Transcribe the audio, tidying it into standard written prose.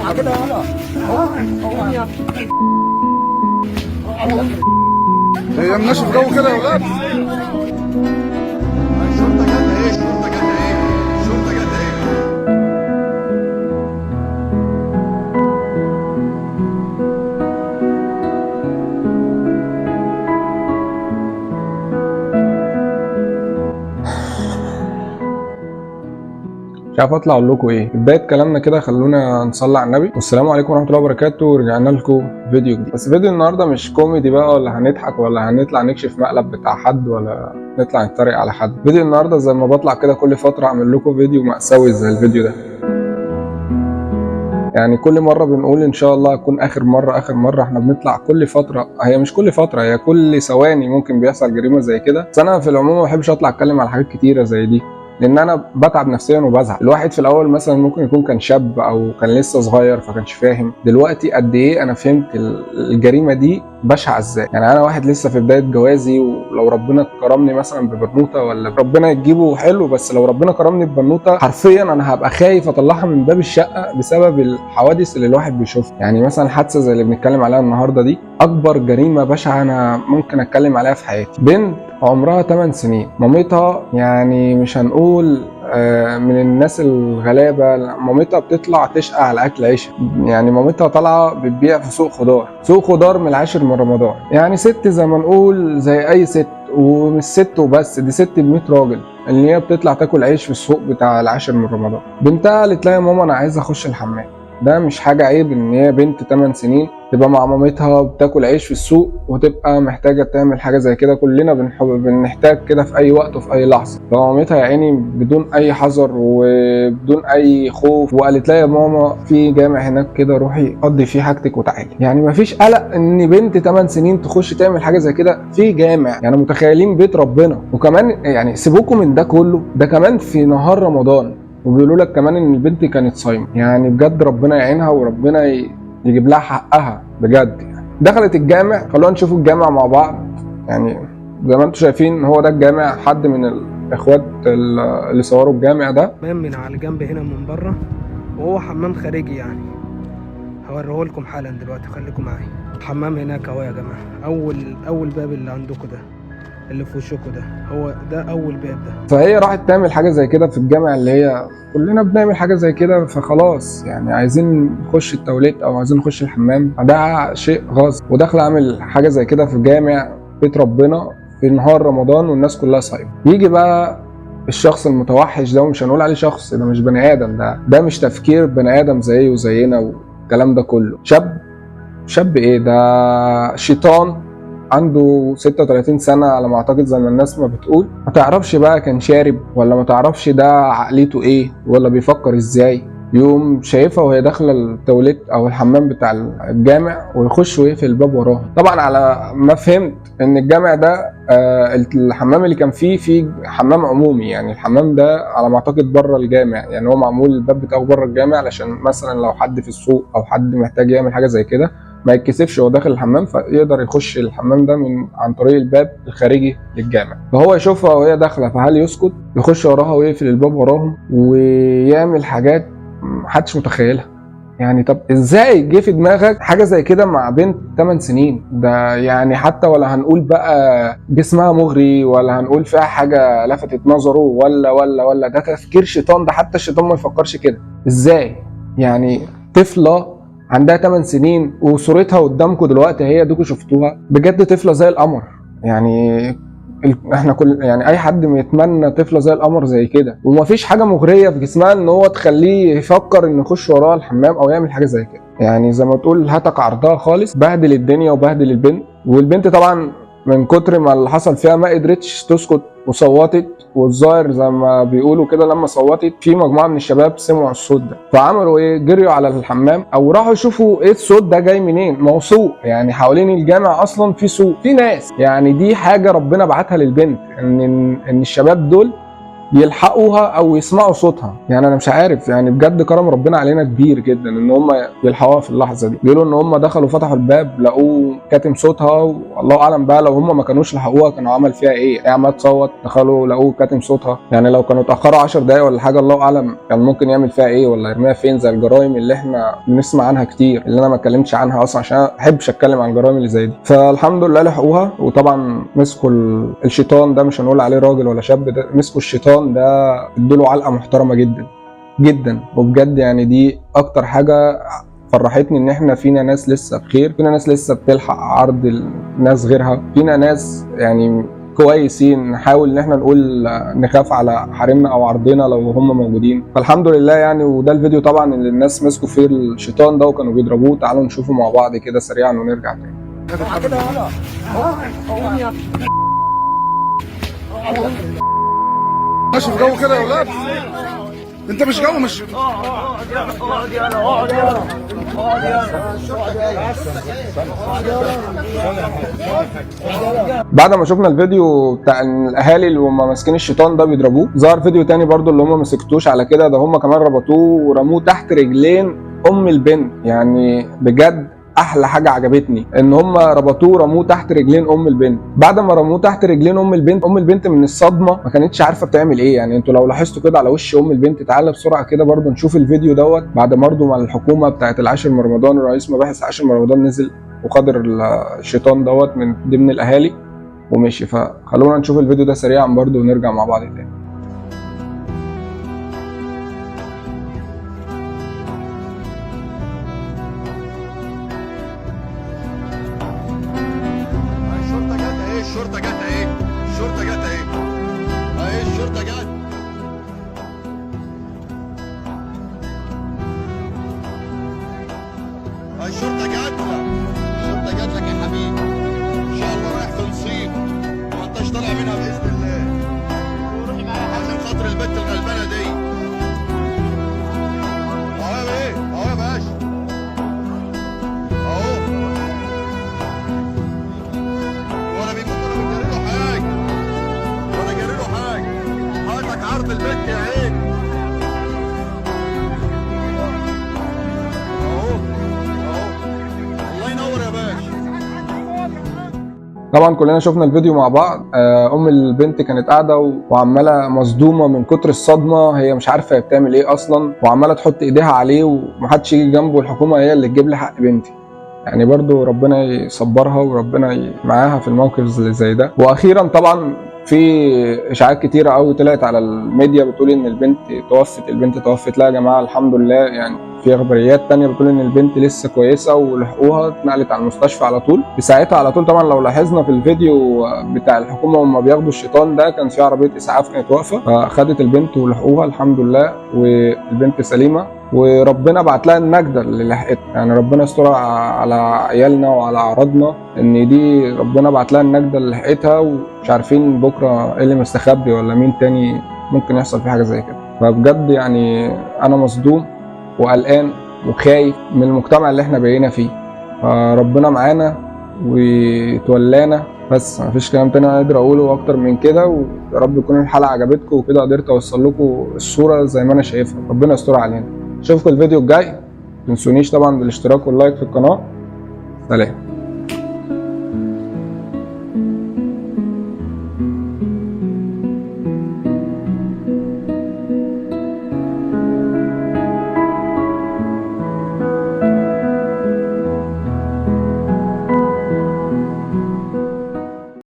اوعى كده يلا. اوعى. هي مناشف جو كده يا ولاد. الشرطة جت اهي، الشرطة جت اهي، الشرطة جت اهي. مش عارف اطلع اقول لكم ايه. بداية كلامنا كده خلونا نصلي على النبي، والسلام عليكم ورحمة الله وبركاته. ورجعنا لكم فيديو جديد، بس فيديو النهارده مش كوميدي بقى، ولا هنضحك ولا هنطلع نكشف مقلب بتاع حد ولا نطلع نتريق على حد. فيديو النهارده زي ما بطلع كده كل فترة اعمل لكم فيديو مأساوي زي الفيديو ده. يعني كل مرة بنقول ان شاء الله هتكون اخر مرة اخر مرة، احنا بنطلع كل فترة، هي مش كل فترة، هي كل ثواني ممكن بيحصل جريمة زي كده. بس انا في العموم ما بحبش اطلع اتكلم على حاجات كتيرة زي دي، لان انا بتعب نفسيا وبزعل. الواحد في الاول مثلا ممكن يكون كان شاب او كان لسه صغير فكانش فاهم. دلوقتي قد ايه انا فهمت الجريمة دي بشعة ازاي. يعني انا واحد لسه في بداية جوازي، ولو ربنا كرمني مثلا ببنوته، ولا ربنا يجيبه حلو، بس لو ربنا كرمني ببنوته حرفيا انا هبقى خايف اطلعها من باب الشقة بسبب الحوادث اللي الواحد بيشوفها. يعني مثلا حادثه زي اللي بنتكلم عليها النهارده دي اكبر جريمة بشعة انا ممكن اتكلم عليها في حياتي. بنت عمرها 8 سنين، مامتها يعني مش هنقول من الناس الغلابة، مامتها بتطلع تشقى على اكل عيشها. يعني مامتها طالعه بتبيع في سوق خضار، سوق خضار من العاشر من رمضان. يعني ست زي ما نقول زي اي ست، ومش ست وبس، دي ست ب 100 راجل، اللي هي بتطلع تاكل عيش في السوق بتاع العاشر من رمضان. بنتها قالت لها يا ماما انا عايزه اخش الحمام. ده مش حاجة عيب ان هي بنت 8 سنين تبقى مع مامتها بتاكل عيش في السوق وتبقى محتاجه تعمل حاجة زي كده. كلنا بنحتاج كده في اي وقت وفي اي لحظة. فمامتها يا عيني بدون اي حذر وبدون اي خوف، وقالت لها يا ماما في جامع هناك كده، روحي قضي فيه حاجتك وتعالي. يعني مفيش قلق ان بنت 8 سنين تخش تعمل حاجة زي كده في جامع، يعني متخيلين بيت ربنا. وكمان يعني سيبوكم من ده كله، ده كمان في نهار رمضان، وبيقولوا لك كمان ان البنت كانت صايمه. يعني بجد ربنا يعينها وربنا يجيب لها حقها بجد. يعني دخلت الجامع، خلونا نشوف الجامع مع بعض. يعني زي ما انتم شايفين هو ده الجامع، حد من الاخوات اللي صوروا الجامع ده. حمام من على الجنب هنا من بره، وهو حمام خارجي، يعني هوريهولكم حالا دلوقتي، خليكم معايا. الحمام هناك اهو يا جماعة، اول باب اللي عندكم ده، اللي في وشكوا ده، هو ده اول باب ده. فهي راحت تعمل حاجة زي كده في الجامع، اللي هي كلنا بنعمل حاجة زي كده. فخلاص يعني عايزين نخش التواليت او عايزين نخش الحمام، ده شيء غصب. وداخل اعمل حاجة زي كده في الجامع بيت ربنا في نهار رمضان والناس كلها صايمه. يجي بقى الشخص المتوحش ده، ومش هنقول عليه شخص، ده مش بني ادم، ده مش تفكير بني ادم زيه وزينا والكلام ده كله. شاب ايه ده، شيطان عنده 36 سنة على ما اعتقد، زي ما الناس ما بتقول. ما تعرفش بقى كان شارب ولا ما تعرفش ده عقليته ايه ولا بيفكر ازاي. يوم شايفها وهي داخلة التواليت او الحمام بتاع الجامع، ويخش ويقفل الباب وراها. طبعا على ما فهمت ان الجامع ده الحمام اللي كان فيه فيه حمام عمومي، يعني الحمام ده على ما اعتقد بره الجامع، يعني هو معمول الباب بتاعه بره الجامع علشان مثلا لو حد في السوق او حد محتاج يعمل حاجة زي كده ما يتكسفش وهو داخل الحمام، فيقدر يخش الحمام ده من عن طريق الباب الخارجي للجامع. فهو يشوفها وهي داخله، فهل يسكت؟ يخش وراها ويقفل الباب وراهم ويعمل حاجات محدش متخيلها. يعني طب ازاي جه في دماغك حاجة زي كده مع بنت 8 سنين؟ ده يعني حتى ولا هنقول بقى جسمها مغري، ولا هنقول فيها حاجة لفتت نظره، ولا ولا ولا، ده تفكير شيطان، ده حتى الشيطان ما يفكرش كده. ازاي يعني طفله عندها 8 سنين وصورتها قدامكم دلوقتي هي دوكوا شفتوها، بجد طفله زي القمر. يعني احنا كل يعني اي حد بيتمنى طفله زي القمر زي كده، ومفيش حاجة مغرية في جسمها ان هو تخليه يفكر انه يخش وراها الحمام او يعمل حاجة زي كده. يعني زي ما تقول هتك عرضها خالص، بهدل الدنيا وبهدل البنت. والبنت طبعا من كتر ما اللي حصل فيها ما قدرتش تسكت وصوتت، والظاهر زي ما بيقولوا كده لما صوتت في مجموعة من الشباب سمعوا الصوت ده، فعملوا ايه؟ جريوا على الحمام او راحوا يشوفوا ايه الصوت ده جاي منين. ما هو سوق، يعني حوالين الجامع اصلا في سوق، في ناس. يعني دي حاجة ربنا بعتها للبنت، ان الشباب دول يلحقوها او يسمعوا صوتها. يعني انا مش عارف، يعني بجد كرم ربنا علينا كبير جدا ان هم يلحقوها في اللحظة دي. بيقولوا ان هم دخلوا فتحوا الباب لقوه كاتم صوتها، والله اعلم بقى لو هم ما كانوش لحقوها كانوا عمل فيها ايه. هي عماله تصوت، دخلوا لقوه كاتم صوتها، يعني لو كانوا اتاخروا 10 دقايق ولا حاجة الله اعلم كان ممكن يعمل فيها ايه ولا يرميها فين، زي الجرائم اللي احنا بنسمع عنها كتير اللي انا ما اتكلمتش عنها اصلا عشان ما بحبش اتكلم عن الجرائم اللي زي دي. فالحمد لله لحقوها، وطبعا مسكوا الشيطان ده، مش هنقول عليه راجل ولا شاب، ده مسكوا الشيطان ده ادوا علقه محترمه جدا جدا. وبجد يعني دي اكتر حاجة فرحتني، ان احنا فينا ناس لسه بخير، فينا ناس لسه بتلحق عرض الناس غيرها، فينا ناس يعني كويسين نحاول ان احنا نقول نخاف على حريمنا او عرضنا لو هم موجودين. فالحمد لله يعني. وده الفيديو طبعا اللي الناس مسكوا فيه الشيطان ده وكانوا بيضربوه، تعالوا نشوفه مع بعض كده سريعا ونرجع تاني. ماشي في جو كده يا ولاد، انت مش جو مش بعد ما شفنا الفيديو بتاع الاهالي اللي هم ماسكين الشيطان ده بيضربوه، ظهر فيديو تاني برضو اللي هم ما سكتوش على كده، ده هم كمان ربطوه ورموه تحت رجلين ام البنت. يعني بجد احلى حاجة عجبتني ان هم ربطوه ورموه تحت رجلين ام البنت. بعد ما رموه تحت رجلين ام البنت، ام البنت من الصدمة ما كانتش عارفه بتعمل ايه. يعني انتوا لو لاحظتوا كده على وش ام البنت، تعالى بسرعة كده برضو نشوف الفيديو دوت. بعد برضو مع الحكومة بتاعت العاشر من رمضان، الرئيس مباحث العاشر من رمضان نزل وقدر الشيطان دوت من ضمن الاهالي ومشي. فخلونا نشوف الفيديو ده سريعا برضو ونرجع مع بعض تاني. الشرطة جت اهي، الشرطة جت اهي، الشرطة جت اهي، اهي الشرطة جت. الشرطة جت لك، الشرطة جت لك يا حبيبي. ان شاء الله رايح في نصيب وما انتش طالع منها باذن الله، عشان خاطر البت الغلبانة دي. اهو يا بيه، اهو يا باشا، اهو. ولا بيموت ولا بيجري له حاجة، ولا جري له حاجة. حضرتك عرض البت يا عين. اهو اهو، الله ينور يا باشا. طبعا كلنا شفنا الفيديو مع بعض. ام البنت كانت قاعدة وعماله مصدومة من كتر الصدمة، هي مش عارفه هي بتعمل ايه اصلا، وعماله تحط ايديها عليه ومحدش يجي جنبه، الحكومة هي اللي تجيب لي حق بنتي. يعني برضو ربنا يصبرها وربنا معاها في الموقف اللي زي ده. واخيرا طبعا في اشاعات كتيرة قوي طلعت على الميديا بتقول ان البنت توفت، البنت توفت. لا يا جماعة الحمد لله، يعني في اخباريات تانية بتقول ان البنت لسه كويسة ولحقوها، اتنقلت على المستشفى على طول في ساعتها على طول. طبعا لو لاحظنا في الفيديو بتاع الحكومة وهم بياخدوا الشيطان ده، كان في عربية اسعاف كانت واقفة، فخدت البنت ولحقوها الحمد لله، والبنت سليمة وربنا بعت لها النجده اللي لحقتها. يعني ربنا يستر على عيالنا وعلى اعراضنا، ان دي ربنا بعت لها النجده اللي لحقتها، ومش عارفين بكره ايه اللي مستخبي ولا مين تاني ممكن يحصل فيه حاجة زي كده. فبجد يعني انا مصدوم وقلقان وخايف من المجتمع اللي احنا بقينا فيه، فربنا معانا وتولانا. بس مفيش كلام تاني اقدر اقوله اكتر من كده، ويا رب يكون الحلقة عجبتكم وكده قدرت اوصل لكم الصورة زي ما انا شايفها. ربنا يستر علينا. اشوفكم الفيديو الجاي، متنسونيش طبعا بالاشتراك واللايك في القناة. سلام.